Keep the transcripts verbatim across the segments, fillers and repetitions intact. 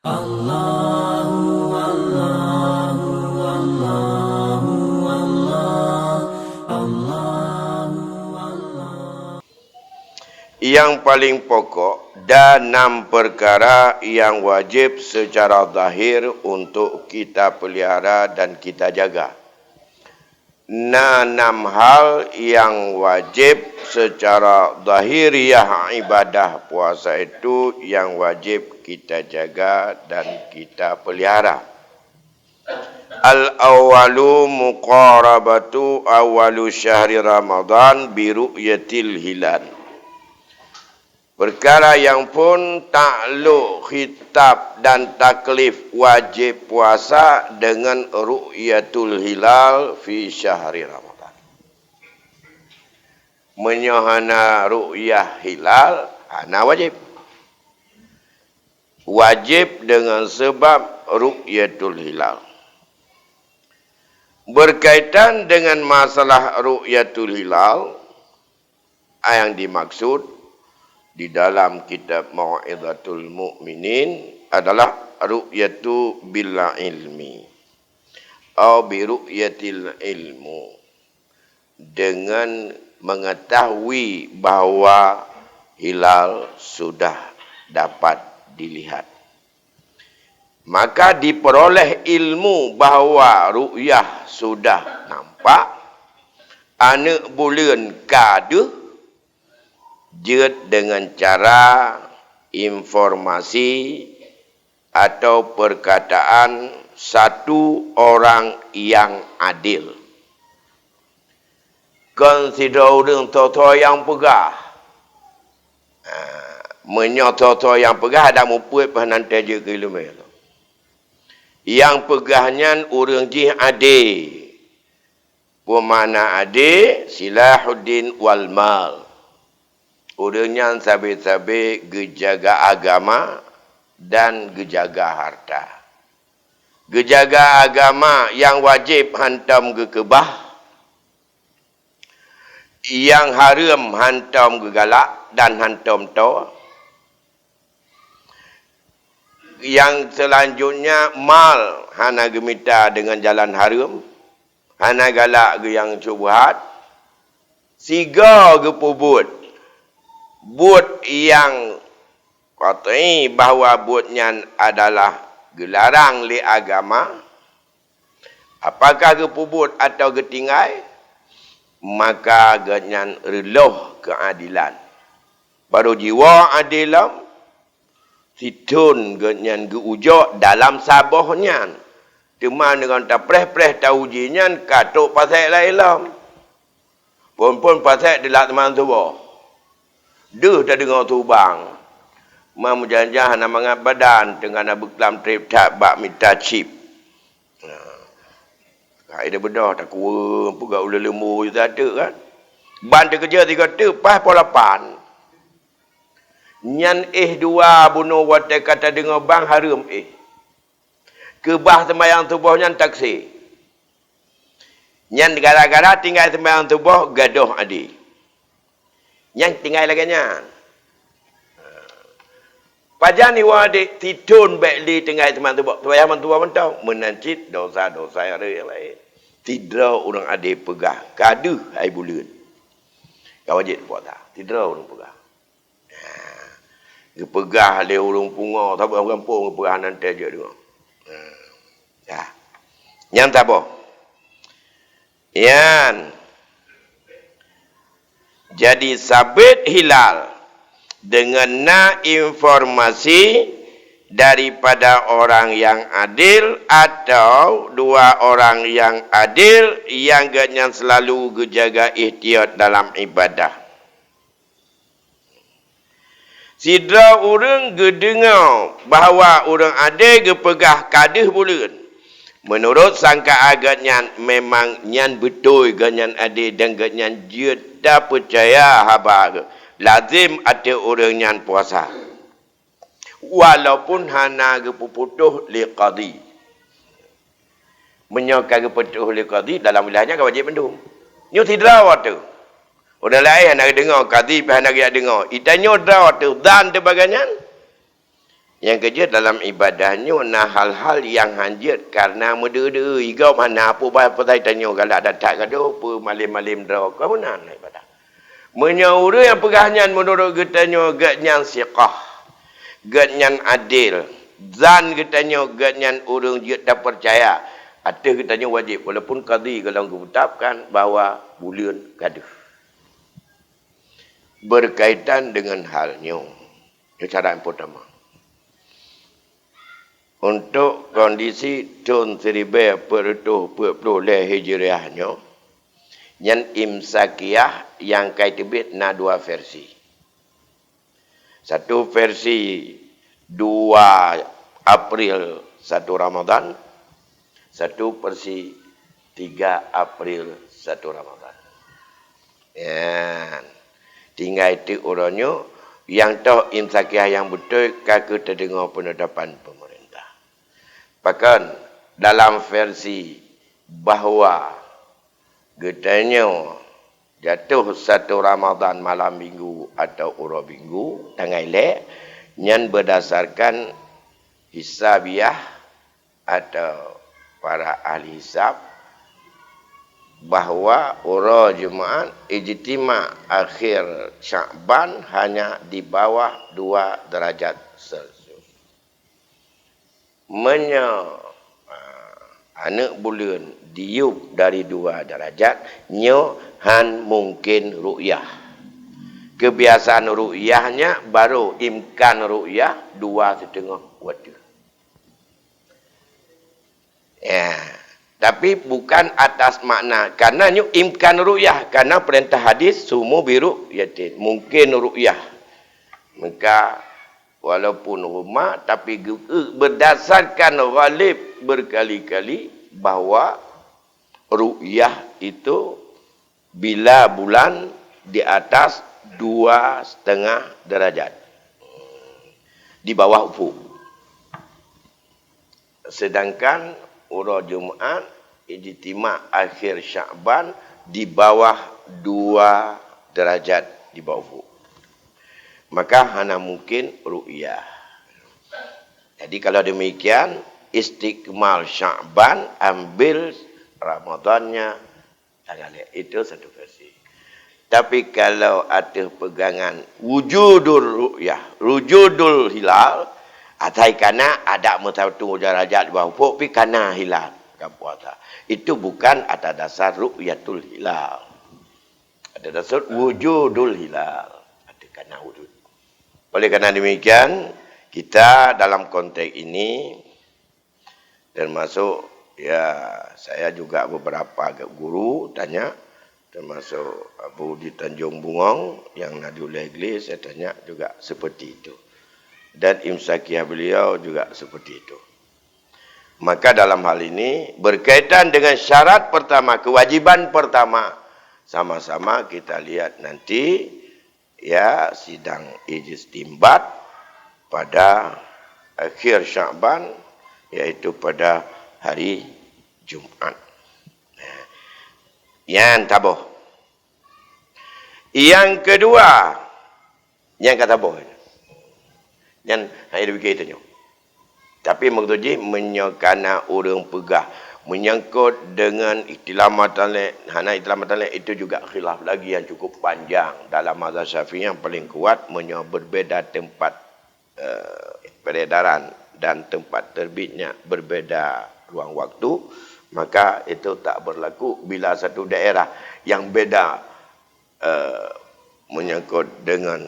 Allahu, Allahu, Allahu, Allah, Allahu, Allah. Nyang paleng pokok, dan nam peukara nyang wajéb seucara zahir untuk kita peulihara dan kita jaga. Na nam hal nyang wajéb seucara zahiriah ibadah puasa itu nyang wajéb kita jaga dan kita peulihara. Al-awwalu muqarabatu awwalu syahri Ramadhan bi ru'yatil hilal. Peukara nyang phon taklok khitab dan taklif wajéb puasa deungon ru'yatul hilal fi syahri Ramadhan. Meunyoe hana ru'yah hilal, hana wajéb. Wajéb deungon seubab ru'yatul hilal. Beukaitan deungon masalah ru'yatul hilal, nyang dimaksud di dalam kitab Mau'izatul Mu'minin adalah ru'yatu bil ilmi, au bi ru'yatil ilmu, dengan mengetahui bahwa hilal sudah dapat dilihat. Maka diperoleh ilmu bahwa ru'yah sudah nampak, aneuëk buleuen ka deuh, jeuet deungon cara informasi atau perkataan satu orang yang adil. Kon sidroe ureuëng soe-soe nyang peugah. Ha, meunyoe soe-soe nyang peugah, adak mupeue pih nan tajeuet keu ileumèe. Nyang peugah nyan ureuëng jih adé. Peue makna adé? Silahuddin wal mal. Ureuëng nyan sabe-sabe geujaga agama dan geujaga harta. Geujaga agama nyang wajéb hantom geukeubah, nyang hareuem hantom geugalak dan hantom toe. Nyang seulanjutnya, mal hana geumita deungon jalan hareuem, hana galak keu nyang syubhat, sigoe geupeubuet buet nyang qat'i bahwa buet nyan adalah geularang lé agama, apakah geupeubuet atawa geutinggai, maka gobnyan reuloh keuadilan. Barô jiwoe adé lom, sithon gobnyan geu-ujok dalam saboh nyan. Teuma deungon tapreh-preh tauji nyan ka trok pasék laén lom. Phon-phon pasék teulat teuma tuboh. Deuh tadeungoe tubang. Ma meujan-jan hana mangat badan, teungoh na beuklam trép that bak mita chip. Nah, hai beudôh takuweueng peugah ulôn leumo sateuk kan. Ban teukeujot sigoe teuk paih poh lapan. Nyan éh dua bunoe watée ka tadeungoe bang hareuem éh. Keubah seumayang suboh nyan taksé. Nyan gara-gara tinggai seumayang suboh gadôh adé. Nyan tinggai lagée nyan. Pajan iwoe adé, sithon bék lé tinggai seumayang suboh, seumayang suboh mantong, meunan cit dosa-dosa nyang laén. Sidroe ureuëng adé peugah, ka deuh hai buleuen. Ka wajéb puasa. Sidroe ureuëng peugah. Geupeugah lé ureuëng pungo, saboh gampông geupeugah nan teuh jeuet deungoe. Ya. Nyan saboh. Nyan. Jadi sabit hilal deungon na informasi daripada orang yang adil atau dua orang yang adil yang gobnyan selalu geujaga ihtiyat dalam ibadah. Sidroe ureuëng geudeungoe bahwa ureuëng adé geupeugah ka deuh buleuen. Meunurot sangka agam nyan, memang nyan beutôi gobnyan adé dan gobnyan jeuet tapeucaya haba geuh. Lazem ateueh ureuëng nyan puasa. Walaupun hana geupeuputôh lé kadhi. Meunyoe ka geupeuputôh lé kadhi, dalam wilayah nyan ka wajéb mandum. Nyoe sidroe watée. Ureuëng laén hana geudeungoe, kadhi pih hana geujak deungoe. Geutanyoe droe teuh dan teubagai nyan. Nyang keujeuet dalam ibadah nyoe na hal-hal nyang hanjeuet kareuna meudeu-deu, i gob hana peue bah peue tanyoe galak that-that gadoh, peue malem-malem droe, kon meunan ibadah. Meunyoe ureuëng nyang peugah nyan meunurot geutanyoe geuhnyan siqah, geuhnyan adil, zan geutanyoe geuhnyan ureuëng jeuet tapeucaya, ateueh geutanyoe wajéb, walaupun kadhi golom geupeutabkan bahwa buleuen ka deuh. Berkaitan dengan hal nyoe, nyoe syarat nyang peurtama. Untuk kondisi thon siribée peuet reutôh peuet ploh lhée Hijriah nyoe, nyan Imsakiyah nyang ka teubiet na dua versi. Satu versi dua April satu Ramadan, satu versi tiga April satu Ramadan. Nyan. Tinggai teuk uroe nyoe, nyang toh Imsakiyah nyang beutôi ka keuh teudeungoe peunetapan peumeurintah. Pakon dalam versi bahwa geutanyoe jatuh satu Ramadan malam minggu atau uroe minggu, tanggai lhée, nyan beurdasarkan hisabiah atau para ahli hisab bahwa uroe Jumaat ijtima akhir Syakban hanya di bawah dua derajat Celsius. Meunyoe, ah, aneuëk buleuen diyub dari dua derajat, nyoe han mungken ru'yah. Keubiasaan ru'yah nyan baru imkan ru'yah dua siteungoh watée. Ya, tapi bukan atas makna, karena nyoe imkan ru'yah, karena peurintah hadis sumu biru yatin, mungken ru'yah. Maka walaupun rumah, tapi ge-, beurdasarkan ghalib berkali-kali bahwa ru'yah itu bila bulan di atas dua setengah derajat di bawah ufuk. Sedangkan uroe Jumaat ijtima akhir Syakban di bawah dua derajat di bawah ufuk. Maka hana mungken ru'yah. Jadi kalau demikian, istikmal Syakban, ambil Ramadannya tanggal lhée. Itu satu versi. Tapi kalau ateueh peugangan wujudul ru'yah, wujudul hilal, asai kana adak meusatu derajat di bawah ufuk, pi kana hilal ka puasa. Itu bukan atas dasar ru'yatul hilal. Atas dasar wujudul hilal. Ateueh kana wujud. Oleh karena demikian, kita dalam konteks ini, termasuk, ya, saya juga beberapa guru tanya, termasuk Abu di Tanjung Bungong yang na di Ulèe Glé, saya tanya juga seperti itu. Dan Imsakiyah beliau juga seperti itu. Maka dalam hal ini, berkaitan dengan syarat pertama, kewajiban pertama, sama-sama kita lihat nanti, ya, sidang istimbat pada akhir Syakban, yaitu pada hari Jumaat. Nyan taboh. Nyang keudua, nyang ka taboh. Nyan hanya dipikir tanyoe. Tapi maksud jih, meunyoe kana ureuëng peugah menyangkut dengan ikhtilaf matalek, hana ikhtilaf matalek, itu juga khilaf lagi yang cukup panjang. Dalam mazhab Syafi'i yang paling kuat, meunyoe berbeda tempat, eh, peredaran dan tempat terbitnya berbeda ruang waktu, maka itu tak berlaku bila satu daerah yang beda eh, menyangkut dengan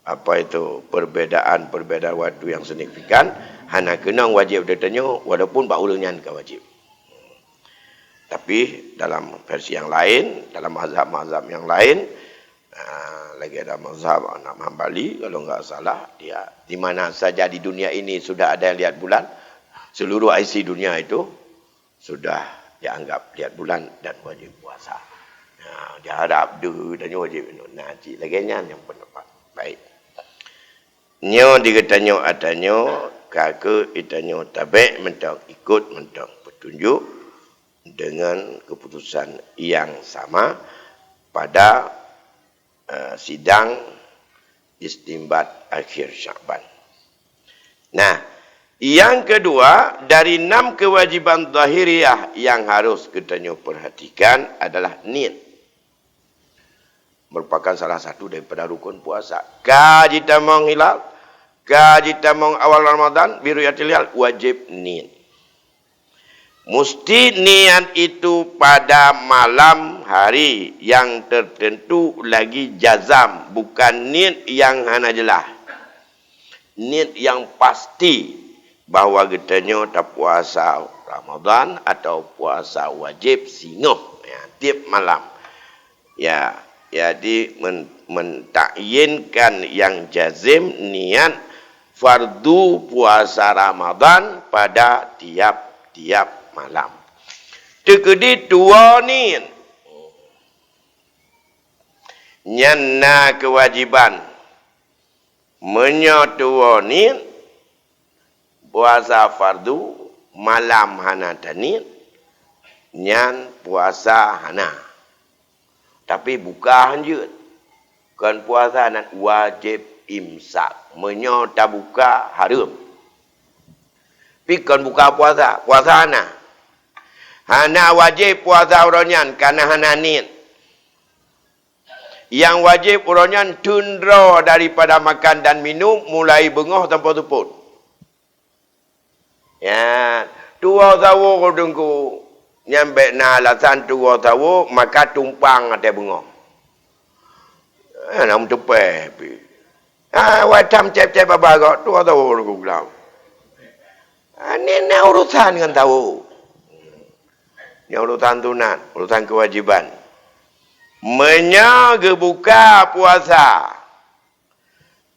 apa itu perbedaan-perbedaan waktu yang signifikan, hana keunong wajib ditanyoe walaupun bak ureuëng nyan ka wajib. Tapi dalam versi yang lain, dalam mazhab-mazhab yang lain, ah, lagi ada mazhab Imam Hambali, kalau enggak salah, dia di mana saja di dunia ini sudah ada yang lihat bulan, seluruh isi dunia itu sudah dianggap lihat bulan dan wajib puasa. Ha, di Arab deuh dan wajib, na cit lagée nyan nyang pendapat. Baik. Nyoe di geutanyoe atanyoe, ka keuh geutanyoe tabek mantong, ikut mantong petunjuk dengan keputusan yang sama pada, eh, sidang istimbat akhir Syakban. Nah, yang kedua, dari enam kewajiban zahiriyah yang harus geutanyoe perhatikan adalah niet. Merupakan salah satu daripada rukun puasa. Ka jitamong hilal, ka jitamong awal Ramadan, bi ru'yatil hilal, wajib niet. Musti niat itu pada malam hari yang tertentu lagi jazam, bukan niet yang hana jelas. Niet yang pasti bahwa geutanyoe tapuasa Ramadan atau puasa wajib singoh, ya, tiep malam. Ya, jadi men-, mentakyinkan yang jazim niat fardu puasa Ramadan pada tiap-tiap malam. Teukeudi tuwoe niet, nyan na keuwajiban. Meunyoe tuwoe niet, puasa fardu, malam hana taniet, nyan puasa hana. Tapi buka hanjeuet. Kon puasa nan wajéb imsak. Meunyoe tabuka, hareuem. Pi kon buka puasa, puasa hana. Hana wajéb puasa uroe nyan, kana hana niet. Nyang wajéb uroe nyan teun droe daripada makan dan minum, mulai beungoh sampoe seupôt. Ya, tuwoe sawoe Teungku, nyan bék na alasan tuwoe sawoe, maka tumpang watée beungoh. Hana meuteupée pih. Ha, watée cép-cép babah gob, tuwoe sawoe Teungku glam. Ha, nyan na urusan ngon sawoe. Nyan urusan sunat, urusan keuwajéban. Meunyoe geubuka puasa,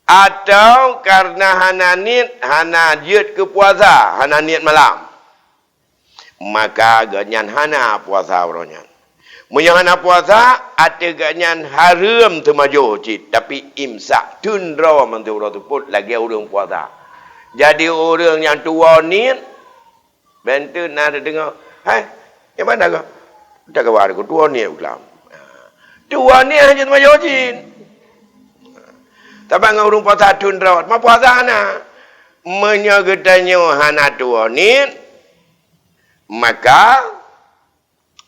atau kareuna hana niet, hana jeuet keu puasa, hana niet malam, maka gobnyan hana puasa uroe nyan. Meunyoe hana puasa, ateueh gobnyan hareuem teumajoh cit, tapi imsak, teun droe mantong uroe seupôt lagée ureuëng puasa. Jadi, ureuëng nyang tuwoe niet, Bék teuk na teudeungoe, "Hai, nyang mana kah?" "Dak kawan ku tuwoe niet u glam." Tuwoe niet hana jeuet teumajoh cit. Saban ngon ureuëng puasa teun droe, teuma puasa hana. Meunyoe geutanyoe hana tuwoe niet, maka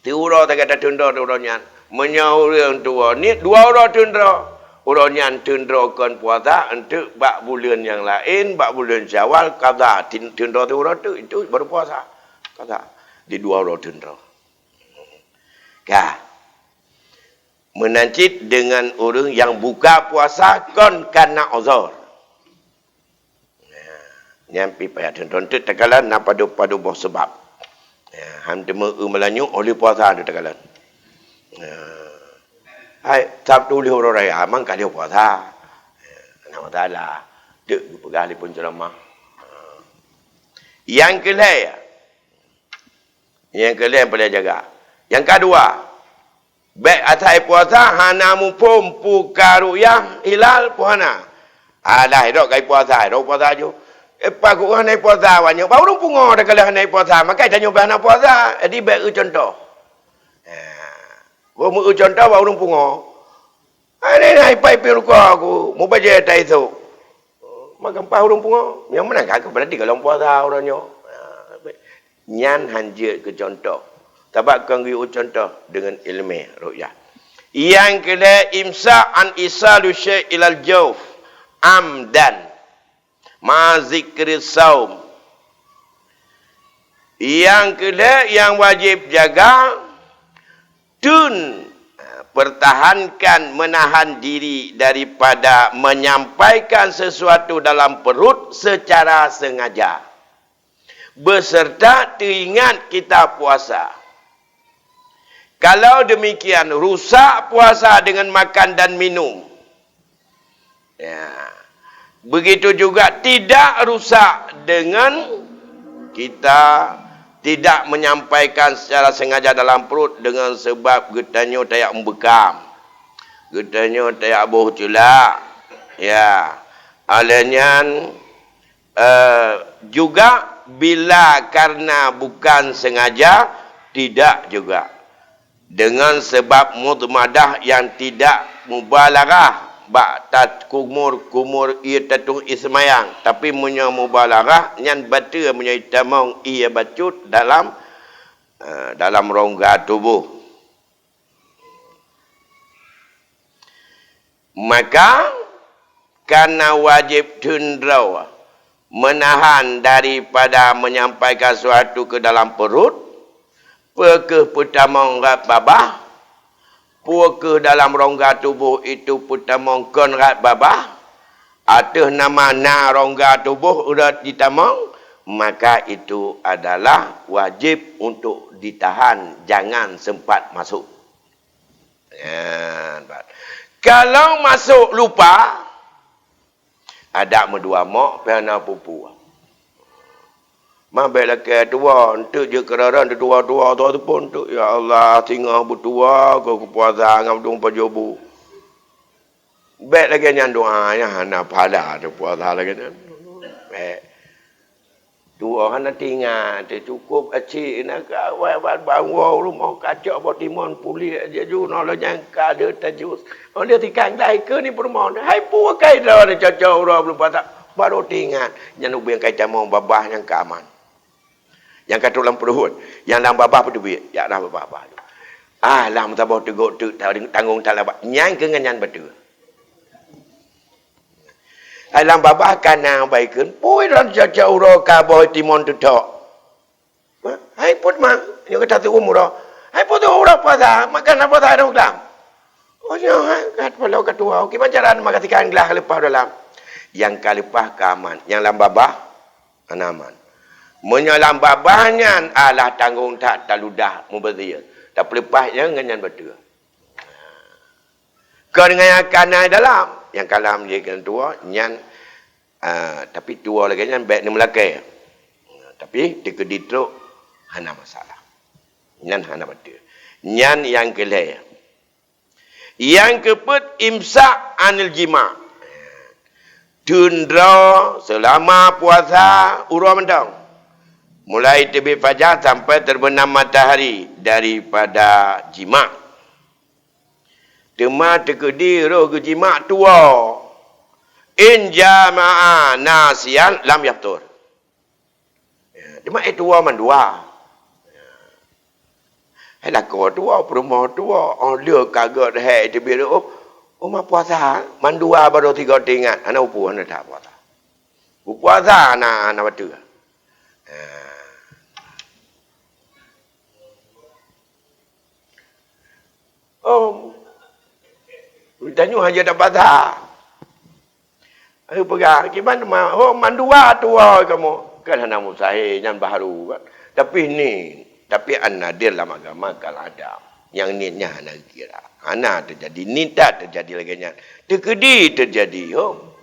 siuroe sagai tateun droe uroe nyan. Meunyoe ureuëng tuwoe niet dua uroe teun droe, uroe nyan teun droe kon puasa, enteuk bak buleuen nyang laén, bak buleuen Syawal, qadha, teun, teun droe siuroe teuk, itu baru puasa. Qadha, di dua uroe teun droe. Ka. Meunan cit deungon ureuëng nyang buka puasa kon kana uzur. Ya, nyan pih payah teunton teuk takalon na padub-padub boh seubab. Ya, han teumeu eu meulanyok oleh puasa teuk takalon. Ya. Hai, Sabtu lheueh uroe raya, mang ka lheueh puasa. Ya, hana masalah. Teuk geupeugah lé peunceramah. Ya. Nyang keu lhée, Nyang keu lhée peureulée jaga. Nyang ka dua, bék asai puasa hana muphom peue ka ru'yah hilal peue hana. Alah, idok kai puasa, idok puasa ju. Eh, pakon hana puasa awaknyoe, bak ureuëng pungo dah kalau hana puasa, maka tanyoe bah hana puasa. Jadi bék eu contoh. Ha. Bak meu eu contoh bak ureuëng pungo. Hai, nyan hai pai pi rukoe aku, mubajée tai sôk. Maka paih ureuëng pungo, nyang meunan ka berarti golom puasa uroe nyoe. Nyan han jeuet keu contoh. Sabab kon geuyue contoh deungon iéleumé ru'yah. Nyang keu lhée, imsak an isalu syai' ilal jauf amdan. Ma zikri saum. Nyang keu lhée nyang wajéb jaga, teun, pertahankan, menahan diri daripada menyampaikan sesuatu dalam perut secara sengaja, beserta teuingat kita puasa. Kalau demikian, rusak puasa dengan makan dan minum. Ya. Begitu juga tidak rusak dengan kita tidak menyampaikan secara sengaja dalam perut dengan sebab geutanyoe tajak meubekam. Geutanyoe tajak boh culak. Ya. Oleh nyan, Eh, juga bila karena bukan sengaja, tidak juga. Dengan sebab mudmadah yang tidak mubalaghah, bak takumur-kumur ie tatueng ie seumayang. Tapi meunyoe mubalaghah, nyan bateue meunyoe itamong ie bacut dalam, eh, dalam rongga tuboh. Maka, kana wajéb teundroe meunahan daripada menyampaikan sesuatu ke dalam perut, peu kheueh peutamong rab babah, peu kheueh dalam rongga tuboh itu peutamong kon rab babah, ateueh nama na rongga tuboh rot jitamong, maka itu adalah wajéb untuk ditahan, jangan sempat masuk. Nyan, bah. Kalau masuk lupa, adak meudua mok, pih hana peue-peue. Ma bék lakée tuwoe, eunteuk jeuet keureubeuen teutuwoe-tuwoe, tuwoe teupeu eunteuk, "Ya Allah, singoh beutuwoe keu kupuasa ngon dum pajoh bu." Bék lagée nyan doá, nyan hana pahala teupuasa lagée nyan. Bék. Tuwoe hana teuingat, teucukôp aci na ka awai ban bangoe rumoh kacok boh timon puléh aja ju, noe lôn nyang ka deuh tajus. Oh, dia tikang dai keu ni peurumoh. Hai peue kai droe ni cocok uroe belum patah. Baru teuingat. Nyan ubeng kai tamong babah nyang ka aman. Nyang ka trok lam pruet, nyang lam babah peuteubiet, jak lam babah. Ah, lam saboh teugok teuk tanggong that lam babah. Nyan keu ngon nyan bateue. Hai lam babah ka na baikon, pui dalam caca uroe ka boh timon teutok. Hai put ma, nyoe ka tatuum uroe. Hai put uroe puasa, makan puasa dalam gelam. Oh nyoe hai, kat paloe ka tuwoe. Kiban cara maka tikan gelah leupah dalam. Nyang ka leupah ka aman, nyang lam babah hana aman. Meunyoe lam babah nyan alah tanggong that taludah mubazir, tapeuleupah nyan ngon nyan bateue. Kon ngon nyang ka na dalam, nyang ka lam jih keu tuwoe nyan, ah, tapi tuwoe lagée nyan bék neumeulakée. Tapi teukeudi trok hana masalah. Nyan hana bateue. Nyan nyang keu lhée. Nyang keupeuet, imsak anil jima. Teundroe seulama puasa uroe mantong. Mulai teubiet fajar sampai terbenam matahari daripada jima. Teuma teukeudi roh geujima tuwoe. In jama'a nasiyan lam yaftur. Ya, teuma eh tuwoe mandua. Hai lakoe tuwoe, peurumoh tuwoe, oh lheueh ka gét hai teubiet, oh, oh ma puasa, mandua baroe sigoe teuingat, hana upu hana that puasa. Puasa hana, hana bateue. Ha. Oh. Tanyoe hana tapasa. Ayo peugah, kiban ma, oh, mandua tuwoe kamoe. Kan hana mustahil, nyan baharu kan. Tapi ni, tapi an-nadir lam agama kal-adam. Nyang ni nyan hana kira. Hana teujadi, ni that teujadi lagée nyan. Teukeudi teujadi, oh.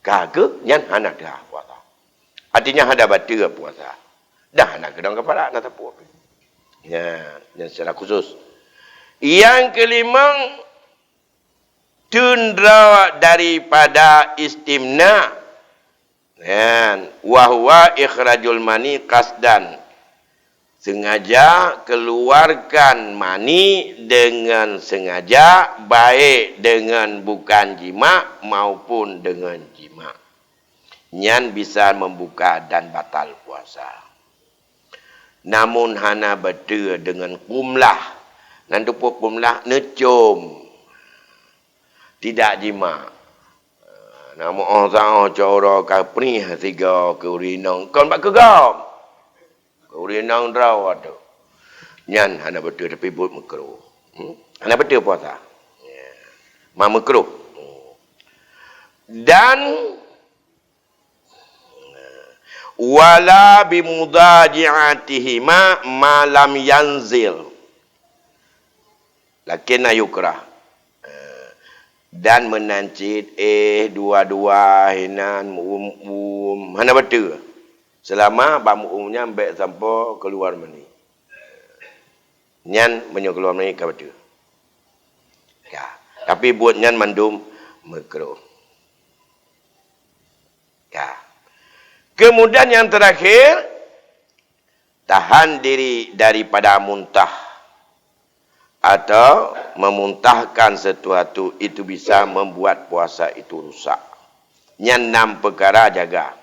Ka keuh nyan hana teuhah puasa. Artinya hana bateue puasa. Dah hana keudong kafarat, hana sapeue pih. Nyan, nyan secara khusus. Nyang keulimong, teundroe daripada istimna. Nyan, wa huwa ikhrajul mani qasdan. Sengaja keluarkan mani dengan sengaja, baik dengan bukan jima maupun dengan jima. Nyan bisa membuka dan batal puasa. Namun hana beutôi deungon qumlah. Nan teupeue qumlah? Neucom. Tidak jima. Na meu-oh saôh cot uroe ka prih sigoe keu ureueng inong kon bak keu gob. Keu ureueng inong droe teuh. Nyan hana beutôi tapi buet meukruh. Hmm? Hana beutôi puasa. Ya. Ma meukruh. Dan wala bimudaji'atihima ma lam yanzil. Lakinna yukrah. Eh, dan meunan cit, eh, dua-dua hinan meu-um-um, hana beutôi. Seulama bak meu-um nyan bék sampoe keuluar mani. Nyan meunyoe keuluar mani ka beutôi. Ya, tapi buet nyan mandum meukruh. Ya. Kemudian yang terakhir, tahan diri daripada muntah. atau memuntahkan sesuatu itu bisa membuat puasa itu rusak. Nyan enam peukara jaga.